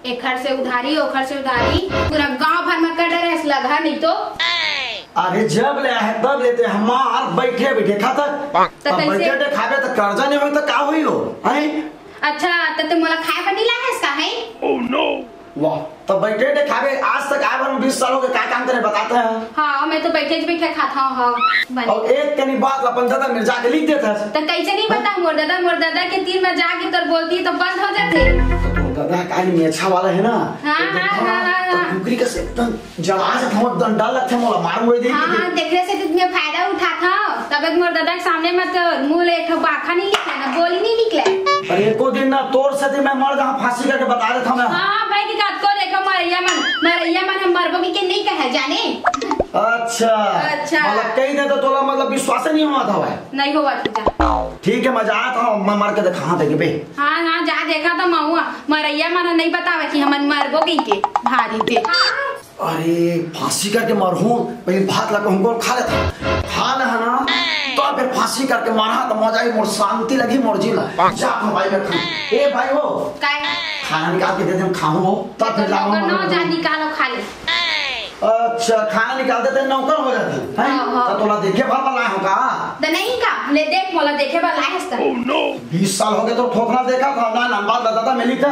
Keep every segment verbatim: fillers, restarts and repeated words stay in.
एखर से उधारी, ओखर से उधारी, पूरा गांव भर में कर डरे हस लगा नहीं तो। अरे जब ले आहे तब लेते हमार बैठे बैठे खाता। त अब कैसे? बैठे बैठे खाबे त कर्जा नहीं होई त का होई हो? हैं? अच्छा, त ते मोला खाए बर नहीं लाए हस का, हैं? वाह, त बैठे बैठे खाबे। आज तक आए भर में बीस साल हो गए, का काम करे बताते हैं? हाँ, मैं तो बैठे बैठे खाता हूँ, हाँ। बने। और एक कनी बात ला अपन दादा में जाके लिख देता है। त कैसे नहीं बता, मोर दादा, मोर दादा के तीर में जाके तोर बोलती तो बंद हो जाते। तो तोर दादा का नहीं अच्छा वाला है ना? हाँ, तो हाँ, देखा, हाँ, हाँ, तो हाँ। कुकरी का से एकदम जला से थमक दन डर लगथे मोला, मार मुड़े दे हाँ, के। हाँ, देखले से तो मैं फायदा उठात हव। तबे तो मोर दादा के सामने में तो मुंह ले एक ठो बाखा नहीं निकले, ना बोली नहीं निकले। अरे एको दिन ना तोर से मैं मर जाऊं फांसी करके बता देता हूं मैं। हाँ, हाँ, भाई की बात को देखो, मरैया मन, मरैया मन हम मरबो की के नहीं कहे जाने। अच्छा। अच्छा। मतलब कही दे तो तोला मतलब विश्वास नहीं होता हवे। नहीं होवत हे। ठीक है, मैं जात हूं, मैं मर के देखा देखे बे। हाँ, हाँ, जा देखा तो महुआ, मरैया मन नहीं बतावे कि हमन मरबो की के भारी दे। अरे फांसी करके मरहूं, पहले भात ला कहूं को खा लेता। खा ले है ना, तो फिर फांसी करके मरहा तो मजा ही मोर शांति लगी मोर जी ला। जा खा भाई मैं खा। ए भाई हो, काय? खाना निकाल के दे दे, हम खाऊं हो, तब फिर जाऊं नौकर ना जा निकालो खा ले। अच्छा, खाना निकाल देते नौकर हो जाती है। हाँ, हाँ। तो तोला देखे भर वाला हो का? त नहीं का, ले देख मोला देखे बर लायस त। बीस साल हो गए तो ठोकना देखा था ना, नंबर दादा मिली था।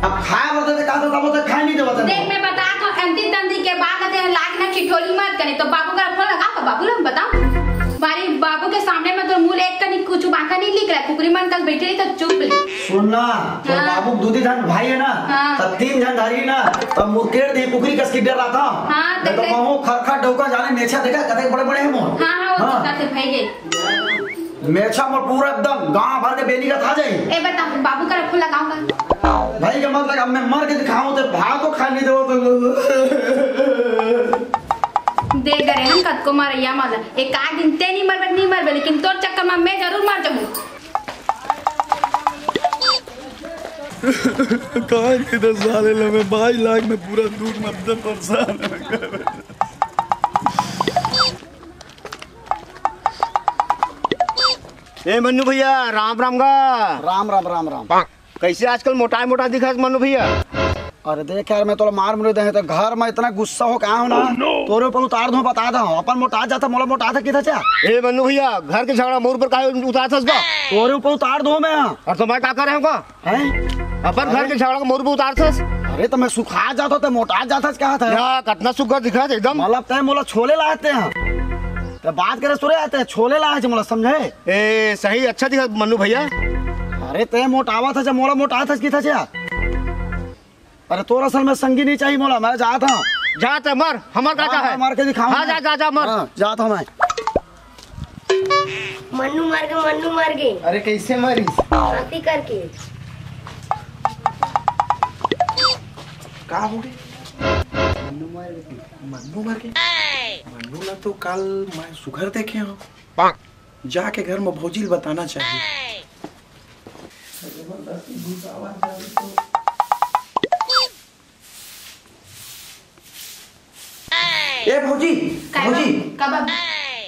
अब खाए बदे कहा था तब तो खाए नहीं देवत देख। मैं बता तो अंतिम तंदी के बाद ते लाग ना ठिठोली मत करे, तो बाबू का फोन लगा तो बाबू लोग बताओ। बारी बाबू के सामने में तो मुंह एक कनी कुछ बांका नहीं लिख रहा है, कुकरी मन कल बैठे रही तो चुप ले। सुन ना, तो हाँ। बाबू दूधी धन भाई है ना, हाँ। तब तीन जन धरी ना, तब मुकेर दी कुकरी कस की डर रहा था। हाँ, मैं तो देख ले। मामू खरखर डौका जाने मेछा देखा, कते बड़े बड़े हैं मोर। हाँ, हाँ, वो हाँ। तो कहते भाई गए। मेछा मोर पूरा एकदम गांव भर के बेनी का था जाई। ए बता, बाबू का रखो लगाऊंगा। भाई के मत लगा, मैं मर के दिखाऊं तो भाव तो खाने दो तो। दे डरे हम कतको मरैया माला। एक आध दिन ते नहीं मरबे, नहीं मरबे, लेकिन तोर चक्कर में मैं जरूर मर जाऊं। कहाँ के दस साल है लगे बाईस लाख में पूरा दूध मतलब परेशान हो गया। ए मन्नू भैया, राम राम गा। राम राम, राम राम। कैसे आजकल मोटाए मोटा दिखत मन्नू भैया? अरे देख यार, मैं तोला मार मुरे दे तो घर में इतना गुस्सा हो का हो ना, तोरे ऊपर उतार दूं, बता दे। अपन मोटा जाता, मोला मोटा था किथा चा। ए मन्नू भैया, घर के झगड़ा मोर ऊपर काहे उतारथस बा? तोरे ऊपर उतार दूं मैं। और तो मैं का करे हूँ का? हैं? अपन घर के झगड़ा को मोर ऊपर उतारथस? अरे तो मैं सुखा जाता, ते मोटा जाता कहा था। या कितना सुग्घर दिखत एकदम। मतलब तय मोला छोले लाते हैं। ते बात करे सुरे आते हैं, छोले लाए थे मोला, समझे? ए, सही अच्छा दिखत मन्नू भैया। अरे तय मोटावा था, जब मोला मोटा था किथा चा। अरे तोर असल में संगी नहीं चाहिए मोला, मैं जात हूँ। जा त मर, हमर का हाँ, का है? हाँ, मर के दिखाऊं हाँ, मैं। जा, जा, जा, मर। हाँ, जात हूँ मैं। मन्नू मर गे, मन्नू मर गे। अरे कैसे मरिस? फांसी करके। का हो गे? मन्नू मर गे। मन्नू मर गे? मन्नू ला तो कल मैं सुघर देखे हूँ। जाके घर में भौजी ल बताना चाहिए। जबरदस्ती घुसावा जावे तो। ए भौजी, का भौजी। बा-, का बा-,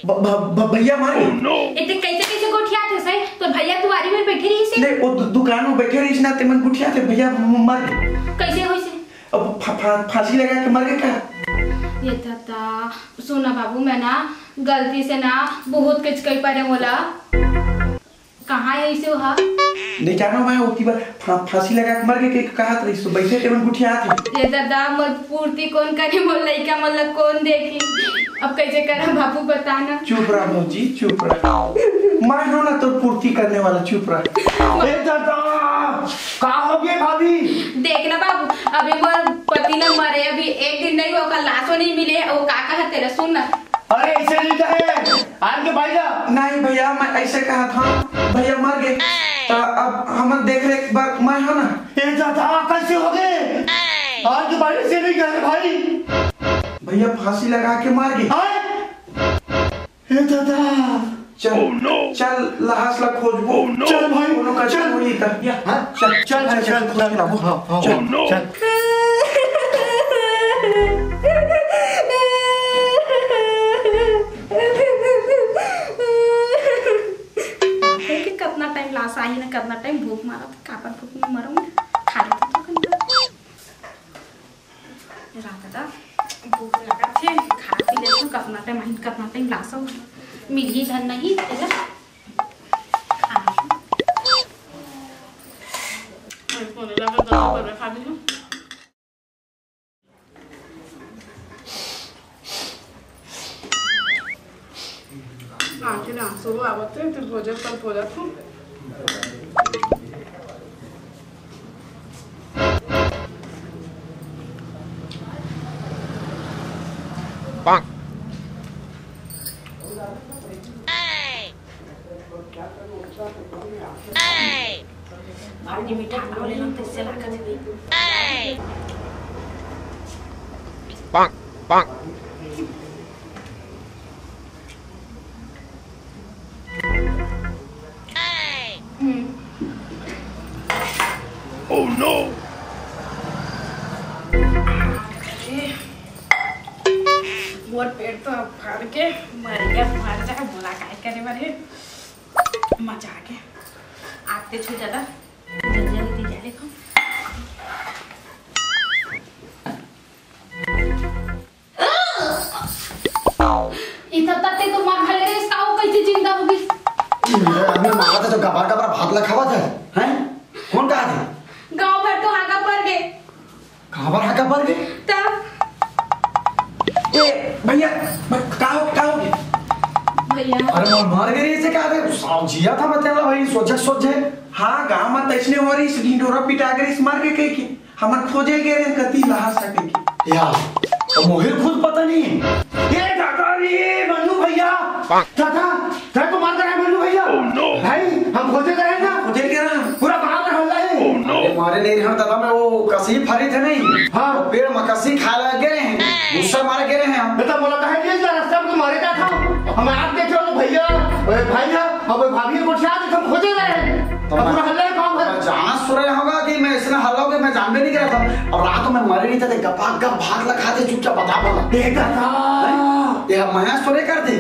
ब-, ब-, ब-, भैया मारे। ए, ते कैसे, कैसे गोठियात हे सही? तो भैया दुआरी में बैठे रही से? नहीं, वो दु-, दुकान में बैठे रही ना, ते मन गोठियात हे, भैया म-, मर गए। कैसे होइसे? अब फा-, फा-, फांसी लगा के मर गए का? ये दादा, सुना बाबू, मैं ना गलती से ना बहुत कुछ कही पड़े मोला। कहाँ है इसे वहाँ? नहीं जानो मैं, ओती बार फा-, फांसी लगा के मर गए के कहा तो इस बैठे टेबल गुठिया आते। ये दादा, मोर पूर्ति कौन करे, मोर लइका मन ला कौन देखी? अब कैसे करा बाबू, बताना। चुप रहा भौजी, चुप रहा। मैं हूँ ना तो पूर्ति करने वाला, चुप रहा। ए दादा, का हो गए भाभी? देख ना बाबू, अभी मोर पति ना मरे, अभी एक दिन नहीं होगा, लाशो नहीं मिले, वो का कहा तेरा, सुन ना। अरे ऐसे नहीं कहे, आन के भाई ला। नहीं भैया, मैं ऐसे कहा था, भैया मर गए, तो अब हम देख रहे एक बार मैं है ना। ए दादा, कैसे हो गए? आन के भाई से नहीं कहे भाई। भैया फांसी लगा के मार गए। हाय। ए दादा। चल, चल, लाश ला खोजबो। चल भाई, कोनो कचरा चल। होही त। या, हाँ? चल, चल, चल, चल, चल, खोज चल। लाबो। हाँ, हाँ, चल, हाँ। चल। आखिर के कितना टाइम लाश आही ना, कितना टाइम भूख मारा था, काबर भूख में मरूंगी, खा लेती तो कहीं। अरे माहिन, कतना टाइम लासो मिलही धन नहीं, तेला खा। हाँ, ठीक है, सुरू आवत है, फिर भोजन पर भोजन तू। भाजी मीठा खावले ना, तैसे लागत है। हम्म। Oh no! मोर पेट तो अब फाड़ के मर गया, मर जा, मोला काय करे बर हे। मजा आ गया। आते छू ज्यादा जल्दी जल्दी जा देखो। इतना तक तो मार खा ले रहे, इसका वो कैसे जिंदा होगी? अभी मारा था तो गबर गबर भात ला खावा था, हैं? कौन कहा था? गांव भर तो हागा पड़ गए। काबर हाका पड़ गए? तब ए भैया, भाई, का हो, का हो गया? भैया। अरे, मैं मर गई, इसे का दे? साव जिया था, मैं तेला भाई, सोचे, सोचे। हाँ, गाँव में तैसने हो रही, इस ढिंडोरा पिटा गई, इस मर के कही की। हमर खोजे गए रहे, कती लहा सके की। या, तो मोहिर खुद पता नहीं। ए दादा रे, मन्नू भैया। दादा, तै तो मार कर है मन्नू भैया। Oh no। भाई, हम खोजे कर है ना। खोजे कर है। पूरा गांव में हल्ला है। Oh no। अरे मारे नहीं रहन दादा, मैं वो कसी फरी थे नहीं। हाँ। पेड़ में कसी खाए लग गए हैं। गुस्सा मारे गए हैं हम। बेटा बोला कहे ये रास्ता में मारे का था। हम आप देखे हो तो भैया, ए, भाई है, अब भाभी को क्या हम खोजे गए हैं। तो अब पूरा हल्ला है गांव भर। मैं जाना सुरे होगा कि मैं इसने हल्ला हो गया, मैं जान भी नहीं करा था। और रात में मरे नहीं थे, गपा गप भात लगा दे, चुपचाप बता बोला। ए दादा। ये मया सुरे कर दे।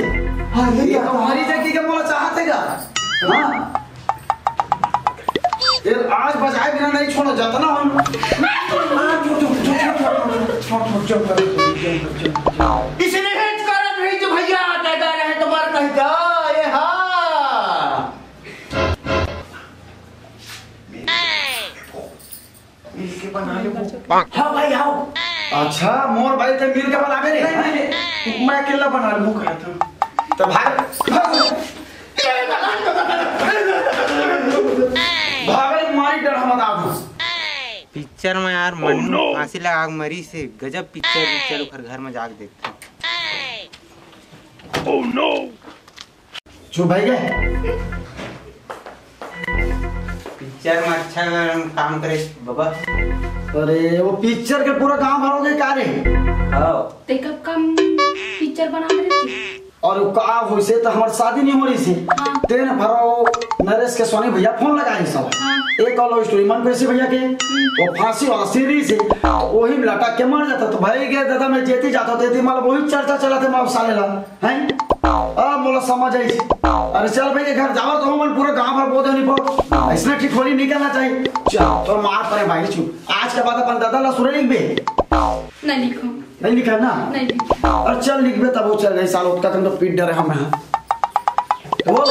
हाँ, ये ये तो दादा। हमारी जगह का बोला चाहते का। हाँ। ये आज बजाए बिना नहीं छोड़ो, जतना हो। इसने हेज करत रही जो भैया, दादा रहे तुम्हार कह जा, ये हाँ। मिल के बना ले वो। हाँ भाई, आओ। अच्छा, मोर भाई ते मिल के बनावे रे। नहीं, नहीं, नहीं। मैं अकेला बना लूँ कहा था। तो भाग, भाग। भागल मारी डर हम बता दूँ। पिक्चर में यार मन्नू फांसी लगा के मरी से गजब पिक्चर, पिक्चर ओकर घर में जाके देखते। Oh no! चुप भाई के। पिक्चर में अच्छा काम करे बाबा। अरे वो पिक्चर के पूरा गांव भरोगे का रे? हाँ। ते कब काम पिक्चर बना रहे थे? और वो का होइसे तो हमार शादी नहीं हो रही से। हाँ। तेन भरो नरेश के सोनी भैया फोन लगा रही सब। हाँ। एक और लव स्टोरी मन प्रेसी भैया के, वो फांसी वाला सीरीज है, वही में लटक के मर जाता तो भाई के दादा मैं जेती जाता तेती मतलब वही चर्चा चला थे माँ साले ला। हैं? अब मोला समझ आई। अरे चल भाई के घर जावर तो मन पूरा गांव भर बोझ नहीं पड़ो। ऐसना ठीक होली नहीं करना चाहिए। चल, तो मार पड़े भाई चुप। आज के बाद अपन दादा ला सुरे लिखबे। नहीं लिखो। नहीं लिखा ना? नहीं लिखो। और चल लिखबे तब वो चल रही साल उतका कन तो पीट डरे हम यहाँ। वो?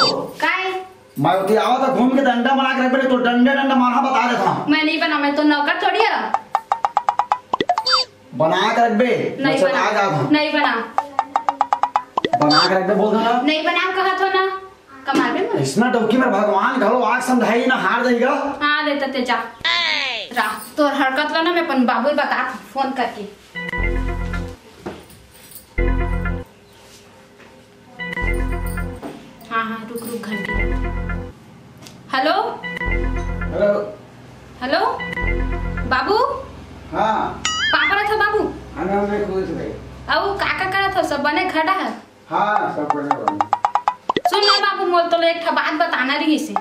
काय? मैं उती आवा था घूम के डंडा बना के रखबे, तो डंडे डंडा मारा बता देता हूँ। मैं नहीं बना, मैं तो नौकर थोड़ी है। बना के रखबे, नहीं बना। आ जाओ। नहीं बना। बना के रखबे बोल देना। नहीं बना कहा थो ना। कमाल में मत। इसना डौकी में भगवान घलो आग समझाई ना हार देगा। हाँ, देता ते जा। रा, तोर हरकत ला ना मैं अपन बाबू बता फोन करके। हाँ, हाँ, रुक, रुक, घंटी। हेलो? हेलो? हेलो? बाबू? हाँ। पापा रहा था बाबू? हाँ, मैं, मैं खुश भाई। अउ का, का करत हो? सब बने खड़ा है? हाँ, सब बने बने। सुन ना बाबू, मोल तो एक ठा बात बताना रही से।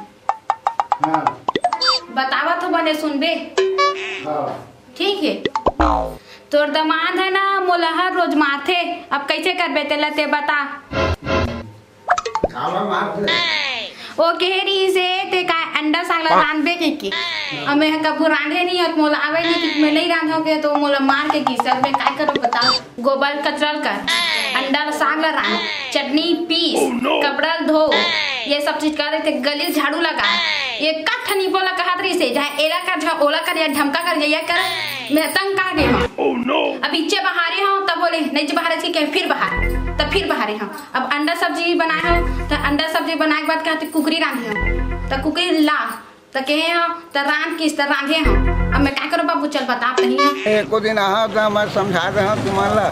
हाँ। बतावा तो बने सुनबे। हाँ। ठीक है। तोर दमाद है ना, मोला हर रोज मारथे। अब कैसे करबे तेला ते बता। काबर मारथे? ओ कह रही से ते का अंडा साग ला रांधबे के, के। अब मैं ह कभू रांधे नहीं हव, मोला आवे नहीं कि मैं नहीं रांधव के, तो मोला मार के की सर, मैं काय करो बताओ? गोबर कचरा ल कर, अंडा ला साग ला रांध, चटनी पीस, कपड़ा ल धो, ये सब चीज कर रहे थे, गली झाड़ू लगा। ये कब ठन इबो ला कहत रही से, जहाँ एला कर, जहाँ ओला कर, या ढमका कर, या कर, मैं तंग कहा गई हूँ। अब इच्चे बहारे हव, तब बोले नहीं जी बहारे छी, कहे फिर बहार, तब फिर बहारे हव। अब अंडा सब्जी बनाए हव, त अंडा सब्जी बनाए के बाद कहते कुकरी रांधे हव, त कुकरी ला, त कहे हव, त रांध किस, त रांधे हव। अब मैं का करो बाबू, चल बता तही। एको दिन आहा त मैं समझा दे हव तुमन ला।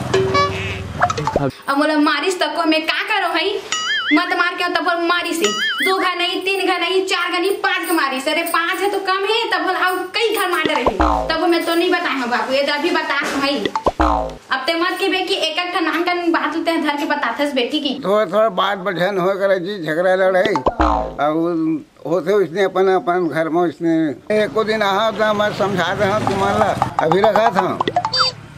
अब मोला मारिस तको मैं का करो हई, मत मार के तब बोल मारिस हे। दो घर नहीं, तीन घर नहीं, चार घर नहीं, पांच घर मारिस। अरे पांच है तो कम है, तब बोल आओ कई घर मार रही। तब मैं तो नहीं बताए हव बाबू, ये तो अभी बता हई। अब ते मत के बे कि एक एक ठन नान कन बात होते हैं धर के बताथस बेटी की। थोड़ा थोड़ा बात बझन हो करे जी, झगड़ा लड़ाई। अब होथे उसने अपन अपन घर में उसने। एको दिन आहा त मैं समझा दे हव तुमन ला, अभी रखा था।